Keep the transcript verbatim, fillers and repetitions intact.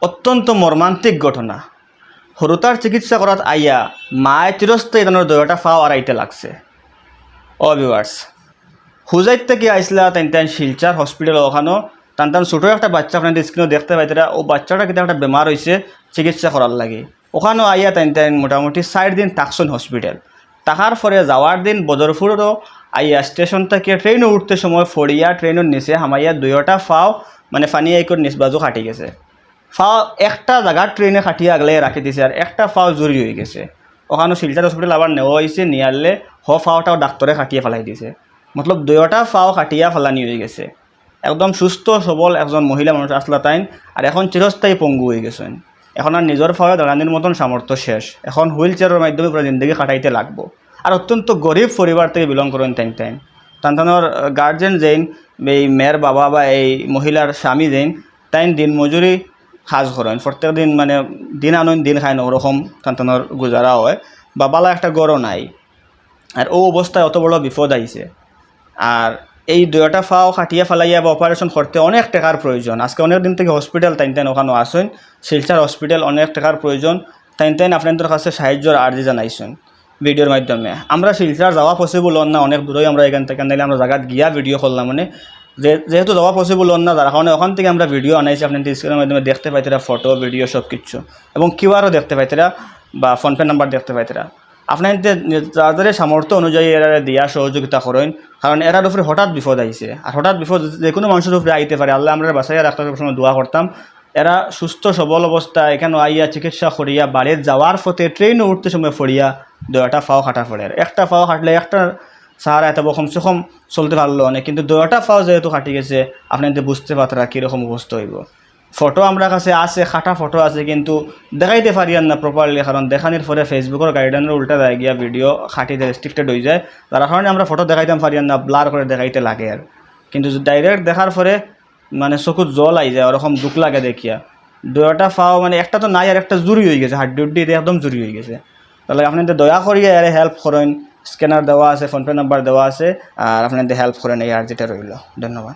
অত্যন্ত মর্মান্তিক ঘটনা। হুরুতার চিকিৎসা করাত আইয়া মায় চিরস্থায়ী তানর দুইওটা ফাও হারাইতে লাগছে। ও ভিউয়ার্স, হুজাইর থাকি আইছলা তাইন তাইন শিলচর হসপিটাল, ওখানো তান তান ছোট একটা বাচ্চা আপনারা স্ক্রিনো দেখতে পাইতরা, ও বাচ্চাটা কিতা একটা বেমার অইছে, চিকিৎসা করার লাগি ওখানো আইয়া তাইন তাইন মোটামুটি চাইর দিন থাকছইন হসপিটাল। থাকার পরে যাওয়ার দিন বদরপুরও আইয়া স্টেশন থাকি ট্রেনো উঠতে সময় ফড়িয়া ট্রেনর নিচে হামাইয়া দুইওটা ফাও মানে ফানি আইকর নিচ বাজু কাটি গেছে। ফাও একটা জাগাত ট্রেনে কাটিয়া আগলে রাখি দিছে, আর একটা ফাও জুড়ি অইগেছে। ওখানো শিলচর হসপিটাল আবার নেওয়া অইছে, নিয়ারলে হ ফাওটাও ডাক্তরে কাটিয়া ফালাই দিছে। মতলব দুইওটা ফাও কাটিয়া ফালানি অইগেছে। একদম সুস্থ সবল একজন মহিলা মানুষ আছলা তাইন, আর এখন চিরস্থায়ী পঙ্গু অইগেছইন। এখন আর নিজর ফাওয়ে দাঁড়ানির মতন সামর্থ্য শেষ। এখন হুইল চেয়ারর মাধ্যমে পুরা জিন্দেগি কাটাইতে লাগবো। আর অত্যন্ত গরিব পরিবার থাকি বিলং করইন তাইন তাইন। তান তানর গার্জিয়ান যেইন, এই মেয়ের বাবা বা এই মহিলার স্বামী যেইন, তাইন দিন মজুরি কাজ করইন, প্রত্যেক দিন মানে দিন আনইন দিন খাইন, ওরকম তান তানর গুজারা অয়। বা বালা একটা ঘরও নাই, আর ও অবস্থায় অত বড় বিপদ আইছে। আর এই দুইওটা ফাও কাটিয়া ফালাইয়া বা অপারেশন করতে অনেক টেকার প্রয়োজন। আজকে অনেক দিন থাকি হসপিটাল তাইন তাইন ওখানো আছইন, শিলচর হসপিটাল, অনেক টেকার প্রয়োজন। তাইন তাইন আপনাইন্তর কাছে সাহায্যর আর্জি জানাইছইন ভিডিওর মাধ্যমে। আমরা শিলচর যাওয়া পসিবল অর না, অনেক দূরই আমরা এখান থাকি, নাইলে আমরা জাগাত গিয়া ভিডিও করলাম। মানে যে-, যেহেতু যাওয়া পসিবল অর না, যার কারণে ওখান থাকি আমরা ভিডিও আনাইছি, আপনাইন্তর স্ক্রিনর মাধ্যমে দেখতে পাইতরা, ফটো, ভিডিও সব কিছু, এবং কিউআরও দেখতে পাইতরা বা ফোনপে নাম্বার দেখতে পাইতরা। আপনাইন্তে যার যার সামর্থ্য অনুযায়ী এরারে দিয়া সহযোগিতা করইন, কারণ এরার উপরে হঠাৎ বিপদ আইছে, আর হঠাৎ বিপদ যে কোনো মানুষর উপরে আইতে পারে। আল্লায় আমরারে বাঁচাইয়া রাখতা, সবসময় দোয়া করতাম। এরা সুস্থ সবল অবস্থায় এখানো আইয়া চিকিৎসা করিয়া বাড়িত যাওয়ার পথে ট্রেনো উঠতে সময় ফড়িয়া দুইওটা ফাও কাটা পড়ের। একটা ফাও কাটলে একটা সাহারা এত কমসে কম চলতে পারলো অনেক, কিন্তু দুইওটা ফাও যেহেতু কাটি গেছে, আপনাইন্তে বুঝতে পারতরা কীরকম অবস্থা অইবো। ফটো আমরার কাছে আছে, কাটা ফটো আছে, কিন্তু দেখাইতে পারিয়ার না প্রপারলি, কারণ দেখানির পরে Facebook-অর গাইডলাইনর উল্টা যায় গিয়া, ভিডিও কাটি দেয়, রেস্ট্রিক্টেড অইযায়, যার কারণে আমরা ফটো দেখাইতাম পারিয়ার না, ব্লার করে দেখাইতে লাগে আর। কিন্তু ডাইরেক্ট দেখার পরে মানে চকুত জল আইযায়, ওরকম দুখ লাগে দেখিয়া। দুইওটা ফাও মানে একটা তো নাই, আর একটা জুড়ি অইগেছে, হাড্ডি হুড্ডি ইতা একদম জুড়ি অইগেছে। তাইলে আপনাইন্তে দয়া করিয়া এরে হেল্প করইন, স্ক্যানার দেওয়া আছে, ফোনপে নাম্বার দেওয়া আছে, আর আপনাইন্তে হেল্প করইন, এই আর্জিটা রইলো। ধন্যবাদ।